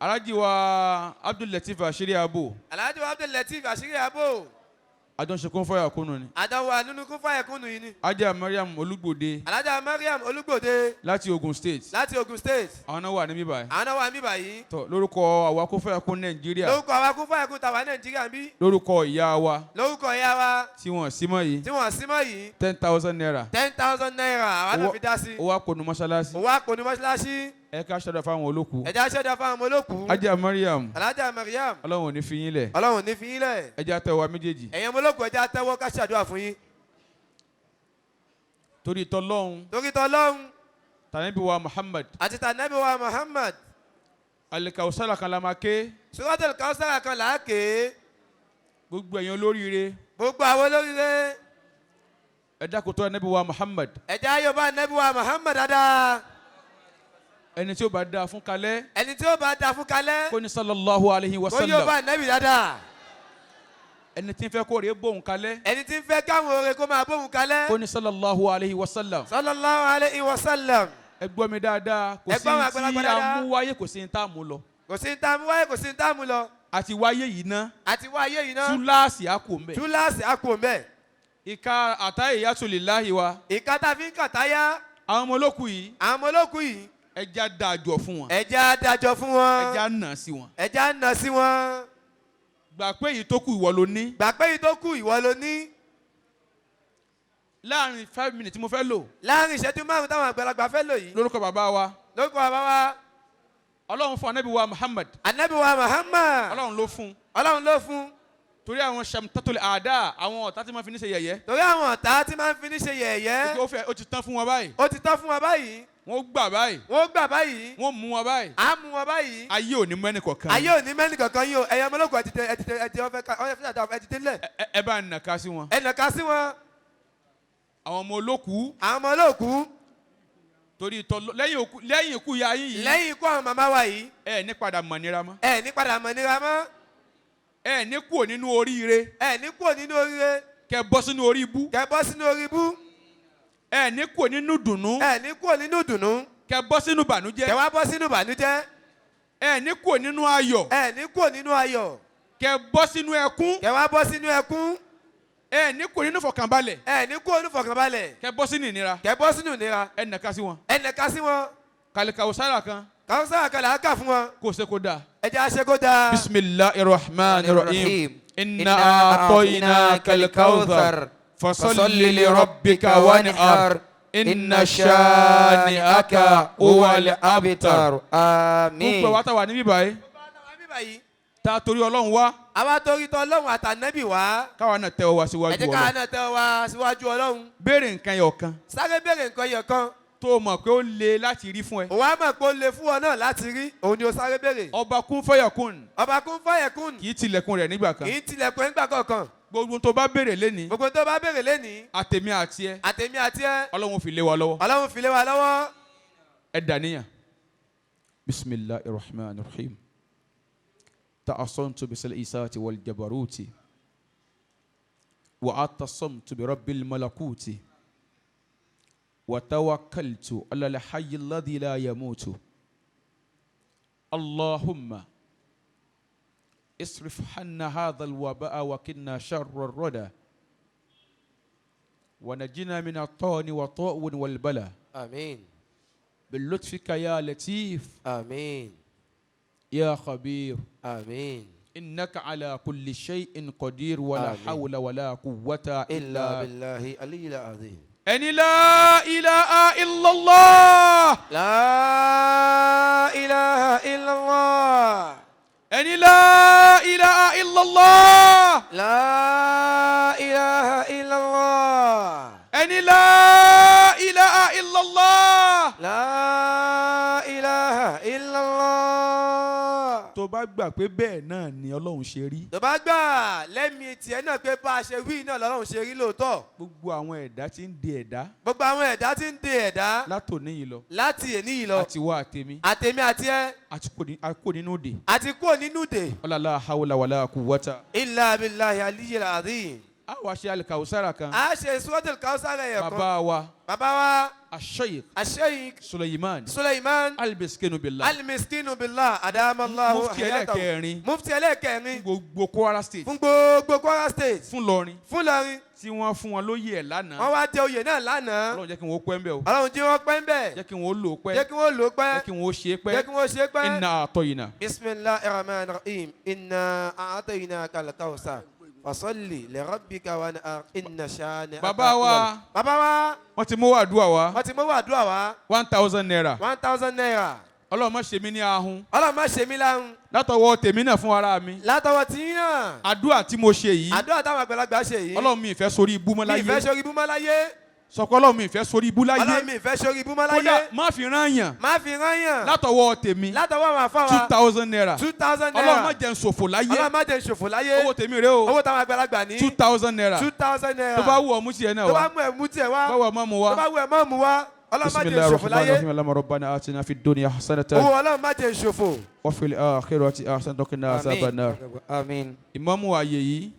Alhaji wa Abdul Latif Ashiri Abu. Alhaji wa Abdul Latif Àṣírí Abo. Àjọṣe kún fáyà kún ni. Àdánwò ànúnú kún fáyẹ̀kún yìí ni. Ajá Mariam Olúgbòde Alhaja Mariam Olúgbòde láti Ogun State. láti Ogun State. Àwọn náà wà níbí báyìí. Àwọn náà wà níbí báyìí. Tọ lórúkọ àwa kún fáyà kún Nàìjíríà. Lórúkọ àwa kún fáyẹ̀kún tàwa Nàìjíríà ń bí. Lórúkọ ìyá wa Lórúkọ ìyá wa tí wọ́n sí mọ́ yìí, tí wọ́n sí mọ́ yìí. ₦10,000. ₦10,000 àwa náà fi dá sí. Owó àpònú mọ́ṣáláṣí. Òwò àpò ní mọ́ṣáláṣí. Ẹ ká ṣọ́dọ̀ fáwọn olókùú. Ẹ̀já ṣẹ́dá fáwọn ọmọ olókùú. Ajá Mariam, Alhaja Mariam, Ọlọ́run ò ní fi yín lẹ̀. Ọlọ́run ò ní fi yín lẹ̀. Ẹ jẹ́ àtẹ̀wá méjèèjì. Ẹ̀yin ọmọ olókùú, ẹ̀já tẹ́wọ́ ká ṣàdúrà fún yín. Torí tọ́lọ́hún, Torí tọ́lọ́hún tànàbí wa Muhammad, àti tànàbí wa Muhammad. Alikawusala kan la máa ké. Suratul Kawthar kan là á ké. Gbogbo ẹ̀yin olóríire, Gbogbo àwọn olóríire, ẹ dákun tó ànábì wa Muhammad. Ẹ̀já yóò bá ànábì wa Muhammad dáadáa. Ẹni tí ó bá dáa fún kalẹ̀, Ẹni tí ó bá da fún kalẹ̀, kó ní sallallahu alayhi wa kó yóò bá sallam. ànábì dáadáa. Ẹni tí ń fẹ́ kó rèé bóun kalẹ̀, Ẹni tí ń fẹ́ káwọn oore kó máa bóun kalẹ̀, kó ní sallallahu alayhi wa sallam. Sallallahu alayhi wa sallam. Ẹ gbọ́ mi dáadáa, kò Ẹ sí gbọ́ àwọn tí àgbàlagbà a dáadáa. mú wáyé, kò sí ní tá a mú lọ. Kò sí ní tá a mú wáyé, kò sí ní tá a mú lọ. Àti wáyé yìí ná, Àti wá ayé yìí ná, túláàsì á kò mbẹ. Túláàsì á kò mbẹ̀. Ìka àtàyè yàtúlìláhi wa, Ìka tá a fi ń kàtáyà, àwọn ọmọ olókùn yìí, àwọn ọmọ olókùn yìí, ẹja dàjọ fún wọn, ẹja dájọ́ fún wọn, ẹja nà sí wọn. Ẹja nà sí wọn. Gbà pé èyí tó kù ìwọ ló ní. Gbà pé èyí tó kù ìwọ ló ní. Láàrin 5 minutes tí mo fẹ́ lò, Láàrin ìṣẹ́jú 5 táwọn àgbàlagbà fẹ́ lò yìí, lórúkọ bàbá wa, lórúkọ bàbá wa, Ọlọ́run fún anabi wa Muhammad, Ànábì wa Muhammad, Ọlọ́run ló fún. Ọlọ́run ló fún. Torí àwọn shamtatul àdá, àwọn ọ̀tá tí wọ́n fi ní ṣe yẹ̀yẹ́. Torí àwọn ọ̀tá tí máa ń fi ní ṣe yẹ̀yẹ́. Ó fẹ́ ó ti tán fún wọn báyìí. Ó ti tán fún wọn báyìí. Wọ́n gbà báyìí. Wọ́n gbà báyìí. Wọ́n mú wọn báyìí. À ń mú wọn báyìí. Ayé ò ní mú ẹnì kọ̀ọ̀kan. Ayé ò ní mẹ́nì kankan yín o. Ẹ̀yin ọmọ ológun, ẹ ti tẹ, ẹ ti tẹ, ẹ ti ọfẹ ká ọfẹ fúnṣà, ẹ ti délẹ̀. Ẹ bá ń nàka sí wọn. Ẹ nàka sí wọn. Àwọn ọmọ olókùú, Àwọn ọmọ olóòkú, torí tọ́ lẹ́yìn òkú, lẹ́yìn ikú ya yín yìí, lẹ́yìn ikú àwọn màmá wa yìí, ẹ ní padà mọ̀ nira mọ́. Ẹ ní padà mọ̀ nira mọ́. Ẹ ní kúrò nínú oríire, Ẹ ní kúrò nínú oríire, kẹ bọ́ sínú orí ibú. Kẹ bọ́ sínú orí ibú. Ẹ ní kúrò nínú dùnú, Ẹ ní kúrò nínú ìdùnnú, kẹ bọ́ sínú kẹ bànújẹ́. wá bọ́ sínú ìbànújẹ́. Ẹ ní kúrò nínú ayọ̀, Ẹ ní kúrò nínú ayọ̀, kẹ bọ́ sínú ẹkún. Kẹ wá bọ́ sínú ẹkún. Ẹ ní kúrò nínú fọkànbalẹ̀, Ẹ ní kúrò nínú fọkànbalẹ̀, kẹ bọ́ sínú ìnira. Kẹ bọ́ sínú ìnira. Ẹ nàka sí wọn. Ẹ nàka sí wọn. Kàlíkàwùsára kan, Kàwùsára kan là á kà fún wọn. kò ṣe kó dáa. Ẹ jẹ́ àṣẹ kó dáa. Bisimilahi rahman rahim. Inna a'tainaka al-kawthar fasalli li rabbika wanhar inna shani'aka huwal abtar. Àmín. Gbogbo wa tá wà níbí báyìí, tá a torí Ọlọ́run wá, Àwa torí tọ Ọlọ́run àtànẹ́bì wá, káwa náà tẹ́wọ́ wá ẹ síwájú jẹ́ káwa Ọlọ́run. náà tẹ́ wa síwájú Ọlọ́run. Béèrè nǹkan yọ̀ kan. Sáré béèrè nǹkan yẹn kan. Tó o mọ̀ pé ó le láti rí fún ẹ. Òun á mọ̀ pé ó le fún ọ náà láti rí, òun ni o sáré béèrè. Ọba kún fẹ́yàkún. Ọba kún fàyẹ̀kún. Kì í tilẹ̀kùn rẹ̀ nígbà kan. Kì í tilẹ̀kùn ẹ̀ ńgbà kankan. Gbogbo tó bá béèrè lénìí, Gbogbo tó bá béèrè lénìí, àtèmi àti ẹ, àtèmi àti ẹ, Ọlọ́run fi lé wa lọ́wọ́. Ọlọ́run fi lé wa lọ́wọ́. Ẹ dàníyàn. Bisimilahi rahman rahim. Ta'assantu bisal isaati wal jabaruti. Wa atasamtu bi rabbil malakuti. Wa tawakkaltu ala al-hayy alladhi la yamutu. Allahumma اصرف عنا هذا الوباء وقنا شر الردى ونجنا من الطعن والطاعون والبلاء. Àmín. بلطفك يا لطيف. Àmín. يا خبير. Àmín. إنك على كل شيء قدير ولا آمين. حول ولا قوة إلا إلا بالله العلي العظيم. أن لا إله إلا الله. لا إله إلا الله. أن لا إله إلا الله. لا إله إلا الله. أن لا إله إلا الله. لا إله إلا الله. Tó bá gbà pé bẹ́ẹ̀ náà ni Ọlọ́run ṣe rí, Tó bá gbà lẹ́mìí tiẹ̀ náà pé bá a ṣe wí náà lọ́lọ́run ṣe rí lóòótọ́. Gbogbo àwọn ẹ̀dá tí ń di ẹ̀dá Gbogbo àwọn ẹ̀dá tí ń de ẹ̀dá látòní yìí lọ, láti èní yìí lọ, àti wá àtèmi, àtèmi àti ẹ, àti kò nínú òde. Àti kúrò nínú ìdè. La hawla wala quwwata. إلا بالله العلي العظيم. A wá ṣe alikawusara kan. A ṣe suratul Kawthar ẹ̀yọ̀ kan. Bàbá wa, Bàbá wa, Asheikh Asheikh Suleiman Suleiman Albiskinu Billah, Al-Miskinu Billah Adamallahu Mufti hayatahu. ẹlẹ́kẹrin. Mufti ẹlẹ́kẹrin. Gbogbo Kwara State, Fún gbogbo Kwara State. fún Ìlọrin, Fún Ìlọrin. tí wọ́n fún wọn lóyè ẹ̀ lánàá. Wọ́n wá jẹ oyè náà lánàá. Ọlọ́run, jẹ́ kí wọ́n pẹ́ ń bẹ̀ o. Ọlọ́run, jí wọ́n pẹ́ ń bẹ̀. Jẹ́ kí wọ́n lò ó pẹ́. Jẹ́ kí wọ́n lò ó pẹ́. Jẹ́ kí wọ́n ṣe é pẹ́. Jẹ́ kí wọ́n ṣe é pẹ́. Inna a'tayna. بسم الله الرحمن الرحيم. إنا أعطيناك الكوثر فصل لربك وانحر إن شانئك. Bàbá wa. Bàbá wa. Wọ́n ti mú àdúrà wá. Wọ́n ti mú àdúrà wá. ₦1,000. ₦1,000. Ọlọ́run, má ṣe mí ní ahun. Ọlọ́run, má ṣe mí láhùn. Látọwọ́ tèmi náà fún ara mi, Látọwọ́ tí yín náà. Àdúrà tí mo ṣe yìí, Àdúrà táwọn àgbàlagbà ṣe yìí, Ọlọ́run, mi ì fẹ́ sórí ibú mọ́ Mi ì fẹ́ láyé. sórí ibú mọ́ láyé. Sọ pé Ọlọ́run, mi ì fẹ́ sórí ibú láyé. Ọlọ́run, mi ì fẹ́ sórí ibú mọ́ láyé. Kódà má fi rán yàn. Má fi rán yàn. Látọwọ́ tèmi, Látọwọ́ àwọn àfáà wa, ₦2,000. ₦2,000. Ọlọ́run, má jẹ́ n ṣòfò láyé. Ọlọ́run, má jẹ́ n ṣòfò láyé. Owó tèmi rèé o. Owó táwọn àgbàlagbà ní, ₦2,000. ₦2,000. Tó bá wù ọ́, mú tiẹ̀ náà Tó wá. bá mú ẹ̀, mú tiẹ̀ wá. Báwo má mú wá. Tó bá wù ẹ̀, má mú wá. Ọlọ́run, má jẹ́ n بسم الله ṣòfò الرحمن láyé. الرحيم. اللهم ربنا آتنا في الدنيا حسنة Owó Ọlọ́run, má jẹ́ n ṣòfò. وفي الآخرة حسنة وقنا عذاب النار. آمين. Ìmáàmù ààyè yìí,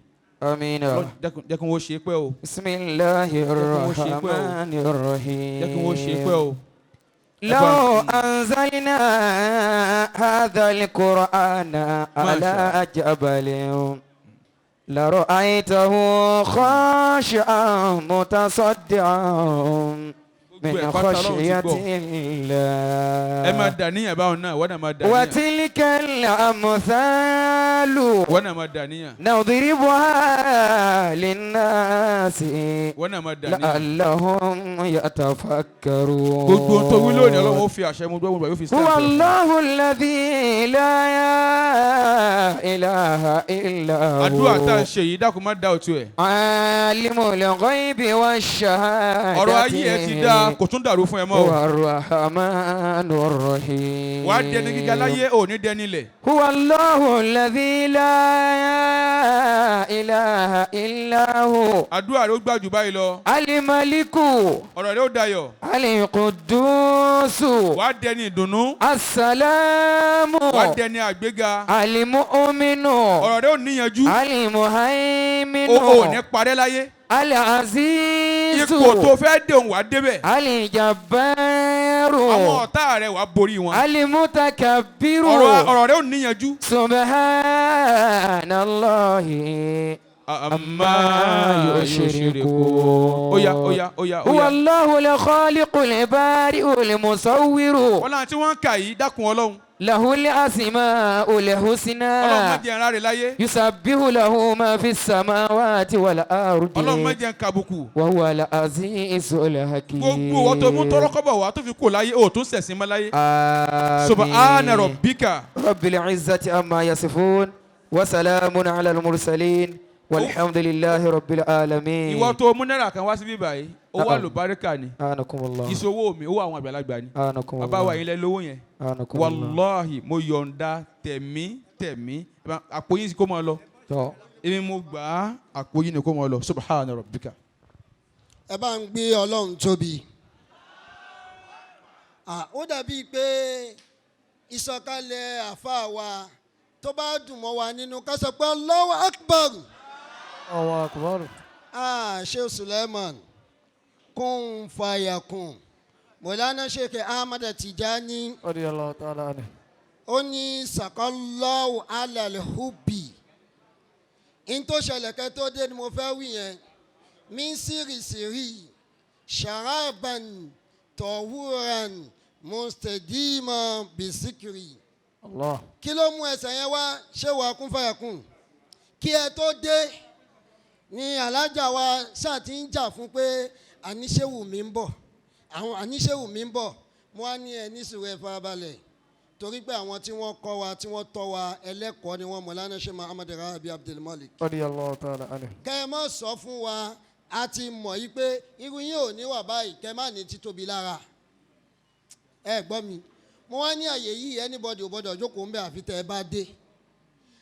آمين. Ọlọ́run, jẹ́ kí wọ́n ṣe é pẹ́ o. بسم الله Jẹ́ kí wọ́n ṣe é pẹ́ o. الرحمن الرحيم. Jẹ́ kí wọ́n ṣe é pẹ́ o. لو أنزلنا هذا القرآن على جبل لرأيته خاشعا متصدعا من Gbogbo ẹ̀ pátá Ọlọ́run ti خشية gbọ́. Ẹ máa الله. dà níyàn báwọn náà, wọ́n náà máa dà níyàn. وتلك الأمثال Wọ́n náà máa dà níyàn. نضربها للناس Wọ́n náà máa dà níyàn. لعلهم يتفكرون. Gbogbo ohun tó wí lónìí, Ọlọ́run ó fi àṣẹ mu gbogbo yóò fi هو stamp ẹ̀. الله الذي لا إله إلا Àdúrà tá à ń هو ṣe yìí, dákun má dá òtún ẹ̀. عالم الغيب والشهادة Ọ̀rọ̀ ayé ẹ ti dáa, kò tún dàrú fún ẹ mọ́ o. هو الرحمن الرحيم. Wàá dẹni gíga láyé, ò ní dẹni lẹ̀. هو الله الذي لا إله إلا هو. Àdúrà rẹ ó gbà jù báyìí lọ. الملك. Ọ̀rọ̀ rẹ ó dayọ̀. القدوس. Wàá dẹni ìdùnnú. السلام. Wàá dẹni àgbéga. المؤمن. Ọ̀rọ̀ rẹ ó níyanjú. المهيمن. O ò ní parẹ́ láyé. العزيز. Ipò tó fẹ́ dé òun, wàá débẹ̀. الجبار. Àwọn ọ̀tá rẹ, wàá borí wọn. المتكبر. Ọ̀rọ̀ rẹ ó níyanjú. سبحان الله عما يشركون. Ó yá, ó yá, ó yá, ó هو yá. الله الخالق البارئ المصور. Wọ́n láwọn tí wọ́n ń kà yìí, dákun Ọlọ́run. له الأسماء الحسنى. Ọlọ́run, má jẹ́ n ráre láyé. يسبح له ما في السماوات والأرض. Ọlọ́run, má jẹ́ n kàbùkù. وهو العزيز الحكيم. Gbogbo ìwọ tó mú tọ́rọ́kọ́bọ̀ wá tó fi kò láyé, ó tún ṣẹ̀sìn mọ́ láyé. آمين. سبحان ربك. رب العزة عما يصفون وسلام على المرسلين والحمد لله رب العالمين. Ìwọ tó mú náírà kan wá síbí báyìí. Owó àlùbáríkà ni. Anakum Allah. Ìṣòwò mi, owó àwọn àgbàlagbà ni. Anakum Allah. Bàbá wa, yín lẹ lówó yẹn. Anakum Allah. Wàláhì, mo yọ̀ǹda tẹ̀mí tẹ̀mí, àpò yín kó máa lọ. Tọ́. Èmi mo gbà á, àpò yín ni kó máa lọ. Subhana rabbika. Ẹ bá ń gbé Ọlọ́run tóbi. Ah, ó dàbíi pé ìsọ̀kalẹ̀ àfáà wa tó bá dùn mọ́ wa nínú, ká sọ pé Allahu Akbar. Allahu Akbar. Ah, Sheikh Suleiman, kún fàyàkùn, Mọ̀lánà Sheikh Ahmad Tijani. Radiyallahu ta'ala anhu. Ó ní sàkọ́lọ́wù alàlẹ́hùbì n tó ṣẹlẹ̀ kẹ́ tó dé ni mo fẹ́ wí yẹn. Min sírísírí sharaban tọ̀wúran mustadima bisikiri. Allah. Kí ló mú ẹsẹ̀ yẹn wá? Ṣé wàá kún fàyàkùn kí ẹ tó dé ni alájà wa ṣáà ti ń jà fún pé àníṣéwù mi ń bọ̀, àwọn àníṣéwù mi ń bọ̀. Mo wá ní ẹ ní sùúrù, ẹ farabalẹ̀, torí pé àwọn tí wọ́n kọ́ wa, tí wọ́n tọ́ wa, ẹlẹ́kọ̀ọ́ ni wọ́n. Mọ̀lánà Sheikh Muhammad Rabi Abdulmalik. Radiyallahu ta'ala anhu. Kẹ́ ẹ mọ̀ sọ fún wa, a ti mọ̀ yí pé irú yín ò ní wà báyìí, kẹ́ ẹ má ní títóbi lára. Ẹ gbọ́ mi, mo wá ní àyè yìí, anybody ò gbọ́dọ̀ jókòó ń bẹ̀ àfi tẹ́ ẹ bá dé.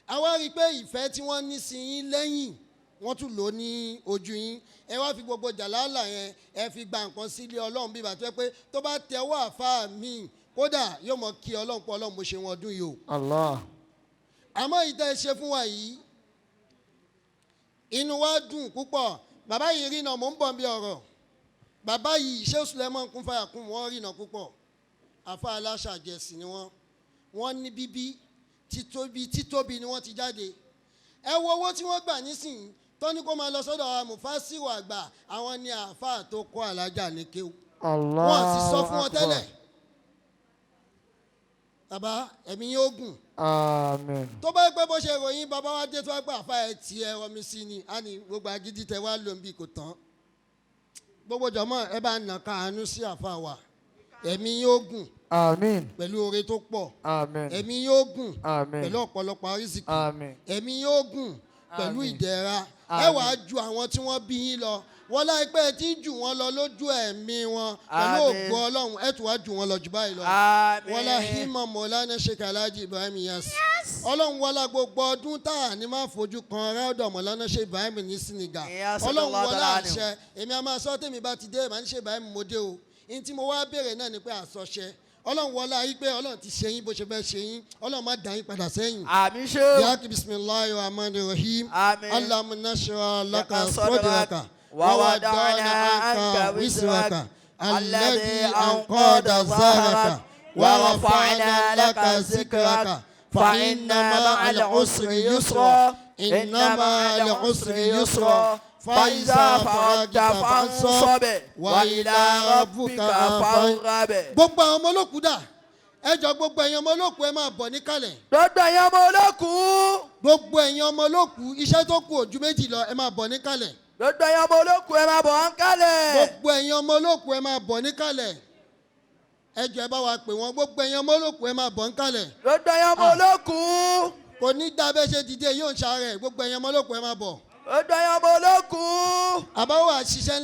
Àwa rí i pé ìfẹ́ tí wọ́n ní sí yín lẹ́yìn, wọ́n tún lò ó ní ojú yín. Ẹ wá fi gbogbo jàlálà yẹn, ẹ fi gba nǹkan sílé Ọlọ́run, bí bàtọ́ pé tó bá tẹwọ́ àfáà míì, kódà yóò mọ kí Ọlọ́run pọ̀, Ọlọ́run mo ṣe wọn ọdún yìí o. Allah. Àmọ́ ìtẹ́ ẹ ṣe fún wa yìí, inú wa dùn púpọ̀. Bàbá yìí rí iná, mò ń bọ̀ bí ọ̀rọ̀ bàbá yìí. Ṣé Suleiman kún fàyà kún, wọ́n rí iná púpọ̀. Àfa aláṣàjẹsì ni wọ́n. Wọ́n ní bíbí títóbi títóbi ni wọ́n ti jáde. Ẹ wo owó tí wọ́n gbà nísìnyí tó ní kó máa lọ sọ́dọ̀ àwọn mufasiru àgbà. Àwọn ni àáfàá tó kọ́ alájà ní kéwù. Allah. Wọ́n sì sọ fún wọn tẹ́lẹ̀. Bàbá, ẹ̀mí yóò gùn. Àmín. Tó bá pẹ́ bó ṣe ròyìn bàbá wa dé, tó bá gbà fà ẹ̀ tí ẹ rọmi sí ni, á ní gbogbo agídí tẹ wá lò ń bí kò tán. Gbogbo jọmọ, ẹ bá nà ká àánú sí àfa wa. Ẹ̀mí yóò gùn. Àmín. Pẹ̀lú oore tó pọ̀. Àmín. Ẹ̀mí yóò gùn. Àmín. Pẹ̀lú ọ̀pọ̀lọpọ̀ àrísìkí. Àmín. Ẹ̀mí yóò gùn pẹ̀lú Àmín. ìdẹ̀ra. Ẹ Àmín. wàá ju àwọn tí wọ́n bí yín lọ. Wọ́n láìpẹ́ tí ń jù wọ́n lọ lójú ẹ̀mí wọn pẹ̀lú Àmín. ògo Ọlọ́run, ẹ tún wá jù wọ́n lọ jù báyìí lọ. Àmín. Wọlá hímọ̀ Mọ̀lánà Sheikh Alhaji Ibrahim Inyas. Ọlọ́run wọlá gbogbo ọdún tá a ní máa fojú kan ráúdọ̀ Mọ̀lánà Sheikh Ibrahim ní Senegal. Ìyá Ọlọ́run sallallahu wọlá ta'ala anhu. àṣẹ. Èmi a máa sọ, tèmi bá ti dé, màá ní Sheikh Ibrahim, mo dé o. Ní tí mo wá béèrè náà ni pé àsọṣẹ. Ọlọ́run wọlá yí pé Ọlọ́run ti ṣe yín bó ṣe fẹ́ ṣe yín, Ọlọ́run má dá yín padà sẹ́yìn. Àmín ṣe. Yàkí bisimilahi rahman rahim. Àmín. Allahumma nashra laka لك صدرك صدرك ووضعنا عنك وزرك الذي أنقض ظهرك ورفعنا لك ذكرك فإن مع العسر يسرا، إن مع العسر يسرا، فإذا فرغت فانصب وإلى ربك فارغب. Gbogbo àwọn ọmọ olókùú dà? Ẹ jọ, gbogbo ẹ̀yin ọmọ olókùú, ẹ máa bọ̀ níkàlẹ̀. Gbogbo ẹ̀yin ọmọ olókùú. Gbogbo ẹ̀yin ọmọ olókùú, iṣẹ́ tó kù ojú méjì lọ, ẹ máa bọ̀ níkàlẹ̀. Gbogbo ẹ̀yin ọmọ olókùú, ẹ máa bọ̀ wọ́n kálẹ̀. Gbogbo ẹ̀yin ọmọ olókùú, ẹ máa bọ̀ níkàlẹ̀. Ẹ jọ, ẹ bá wa pè wọ́n. Gbogbo ẹ̀yin ọmọ olókùú, ẹ máa bọ̀ níkàlẹ̀. Gbogbo ẹ̀yin ọmọ olókùú. Kò ní dá bẹ́ẹ̀ ṣe dìde yóò ń ṣàárẹ̀. Gbogbo ẹ̀yin ọmọ olókùú, ẹ máa bọ̀. Gbogbo ẹ̀yin ọmọ olókùú. Àbáwọ̀ àṣìṣe.